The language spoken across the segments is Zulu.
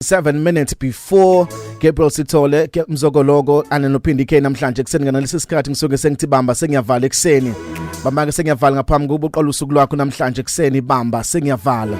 7 minutes before Gabriel Sithole ke mzokologo anenophindi K namhlanje ekuseni ngalesi sikhathi ngisuke sengithi bamba sengiyavala ekuseni. Bamba ke sengiyavala ngaphambi kokuba uqala usuku lwakho namhlanje ekuseni, bamba sengiyavala.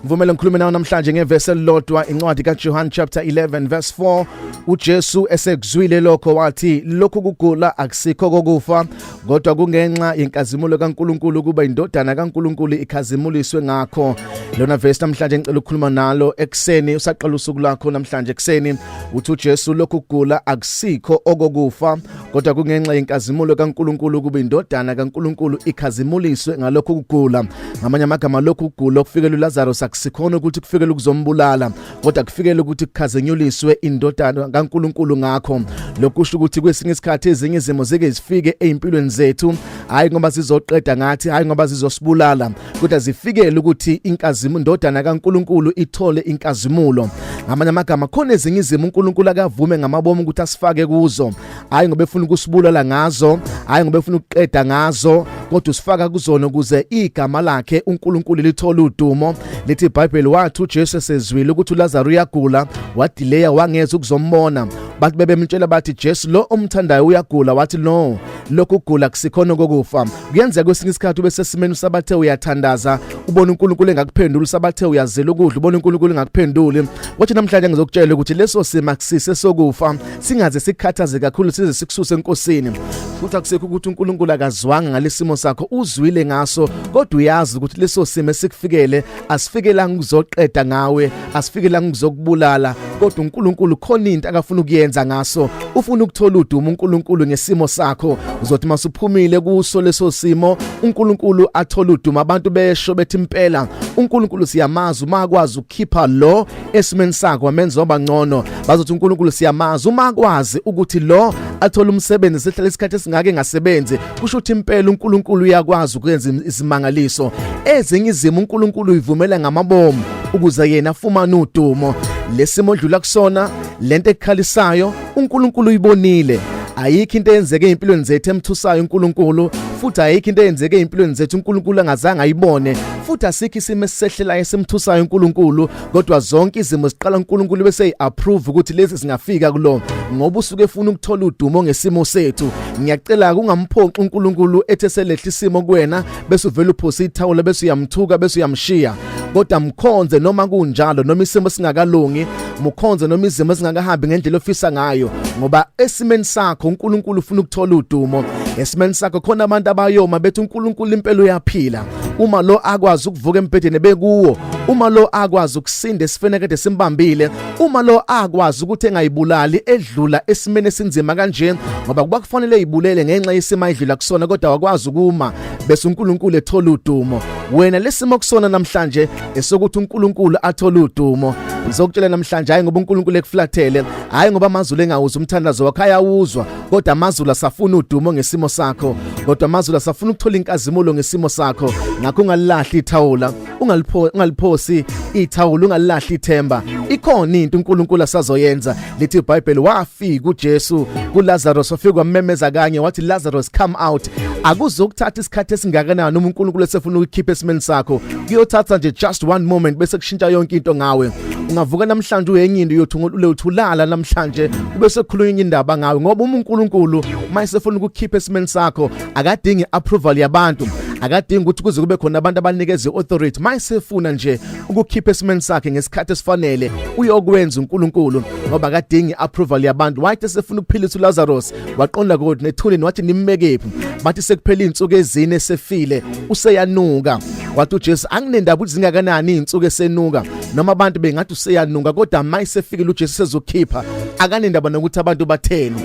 Mvumele ngikhulume nawe namhlanje ngevesi elilodwa, incwadi kaJohn chapter 11 verse 4. UJesu esekuzwile lokho wathi, lokhu kugula akusikho kokufa, kodwa kungenxa yenkazimulo kaNkuluNkulu, ukuba indodana kaNkuluNkulu ikhazimuliswe ngakho. Lona verse namhlanje ngicela ukukhuluma nalo ekuseni usaqala usuku lwakho namhlanje ekuseni. Uthi uJesu, lokhu kugula akusikho okokufa, kodwa kungenxa yenkazimulo kaNkuluNkulu, ukuba indodana kaNkuluNkulu ikhazimuliswe ngalokhu kugula. Ngamanye amagama, lokhu kugula okufikela uLazarus akusikhona ukuthi kufikela ukuzombulala, kodwa kufikele ukuthi kukhazinyuliswe indodana kaNkuluNkulu ngakho. Lokhu kusho ukuthi kwesinye isikhathi ezinye izimo zike zifike ezimpilweni zethu, hayi ngoba zizoqeda ngathi, hayi ngoba zizosibulala, kodwa zifikele ukuthi inkazimulo indodana kaNkuluNkulu ithole inkazimulo. Ngamanye amagama, khona ezinye izimo uNkulunkulu akavume ngamabomu ukuthi asifake kuzo, hayi ngoba efuna ukusibulala ngazo, hayi ngoba efuna ukuqeda ngazo, kodwa usifaka kuzona ukuze igama lakhe uNkulunkulu lithole udumo. Lithi iBhayibheli, wathi uJesu esezwile ukuthi uLazaru uyagula, wadileya wangeza ukuzombona. Bathi bebemtshela bathi, Jesu, lo omthandayo uyagula. Wathi, no, lokhu kugula kusikhona kokufa. Kuyenzeka kwesinye isikhathi ube sesimeni usabathe uyathandaza, ubona uNkulunkulu engakuphenduli, usabathe uyazela ukudla, ubona uNkulunkulu engakuphenduli. Wathi namhlanje ngizokutshela ukuthi leso simo akusise sokufa, singaze sikhathaze kakhulu size sikususe enkosini. Futhi akusekho ukuthi uNkulunkulu akazwanga ngalesimo sakho, uzwile ngaso, kodwa uyazi ukuthi leso simo esikufikele asifikelanga ukuzoqeda ngawe, asifikelanga ukuzokubulala, kodwa uNkulunkulu khona into akafuna ukuyenza ngaso. Ufuna ukuthola udumo uNkulunkulu ngesimo sakho. Uzothi masuphumile kuso leso simo, uNkulunkulu athola udumo, abantu besho bethi, impela uNkulunkulu siyamazi, uma akwazi ukukhipha lo esimeni sakho wamenza waba ngcono. Bazothi, uNkulunkulu siyamazi, uma akwazi ukuthi lo athola umsebenzi sehlala isikhathi esingake ngasebenzi, kusho ukuthi impela uNkulunkulu uyakwazi ukwenza izimangaliso. Ezinye izimo uNkulunkulu uyivumela ngamabomu ukuze yena afumane udumo. Lesimo odlula kusona, lento ekukhalisayo, uNkulunkulu uyibonile. Ayikho into eyenzeke empilweni zethu emthusayo uNkulunkulu, futhi ayikho into eyenzeke empilweni zethu uNkulunkulu angazange ayibone, futhi asikho isimo esisehlelayo esimthusayo uNkulunkulu, kodwa zonke izimo ziqala uNkulunkulu bese approve ukuthi lezi singafika kulo, ngoba usuke efuna ukuthola udumo ngesimo sethu. Ngiyacela kungamphoxi uNkulunkulu ethe selehla isimo kuwena bese uvela uphosa ithawula, bese uyamthuka, bese uyamshiya, kodwa mkhonze noma kunjalo, noma isimo singakalungi, mukhonze noma izimo zingakahambi ngendlela ofisa ngayo, ngoba esimeni sakho uNkulunkulu ufuna ukuthola udumo. Esimeni sakho khona abantu abayoma bethi, uNkulunkulu impela uyaphila, uma lo akwazi ukuvuka embhedeni bekuwo, uma lo akwazi ukusinda esifeni kade simbambile, uma lo akwazi ukuthi engayibulali edlula esimeni esinzima kanje, ngoba kuba kufanele eyibulele ngenxa yesimo ayidlula kusona, kodwa wakwazi ukuma, bese uNkulunkulu ethola udumo. Wena lesimo kusona namhlanje esokuthi uNkulunkulu athole udumo. Ngizokutshela namhlanje, hayi ngoba uNkulunkulu ekuflathele, hayi ngoba amazulu engawuzwa umthandazo wakho, ayawuzwa, kodwa amazulu asafuna udumo ngesimo sakho, kodwa amazulu asafuna ukuthola inkazimulo ngesimo sakho. Ngakho ungalilahli ithawula, ungaliphosi ithawula, ungalilahli ithemba. Ikhona into uNkulunkulu asazoyenza. Lithi iBhayibheli, wafika uJesu kuLazarus, wafika wamemeza kanye wathi, Lazarus, come out. Akuzokuthatha isikhathi esingakanani uma uNkulunkulu esefuna ukukhipha esimeni sakho. Kuyothatha nje just one moment bese kushintsha yonke into ngawe. Ungavuka namhlanje uyenye into, uyothulala namhlanje kube sekukhulunywa indaba ngawe, ngoba uma uNkulunkulu mayesefuna ukukhipha esimeni sakho akadingi approval yabantu, akadingi ukuthi kuze kube khona abantu abanikeza authority. Mayesefuna nje ukukhipha esimeni sakhe ngesikhathi esifanele, uyokwenza uNkulunkulu, ngoba akadingi approval yabantu. Wathi esefuna ukuphilisa uLazarus, waqonda kodwa nethuneni, wathi, nimbekephi? Bathi, sekuphela izinsuku ezine sefile, useyanuka. Wathi uJesu, anginendaba ukuthi zingakanani izinsuku esenuka, noma abantu bengathi useyanuka, kodwa mayisefikile uJesu sezokhipha, akanendaba nokuthi abantu batheni.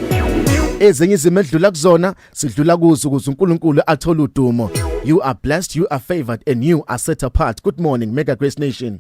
Ezinye izimo edlula kuzona, sidlula kuzo ukuze uNkulunkulu athole udumo. You are blessed, you are favored and you are set apart. Good morning, Mega Grace Nation.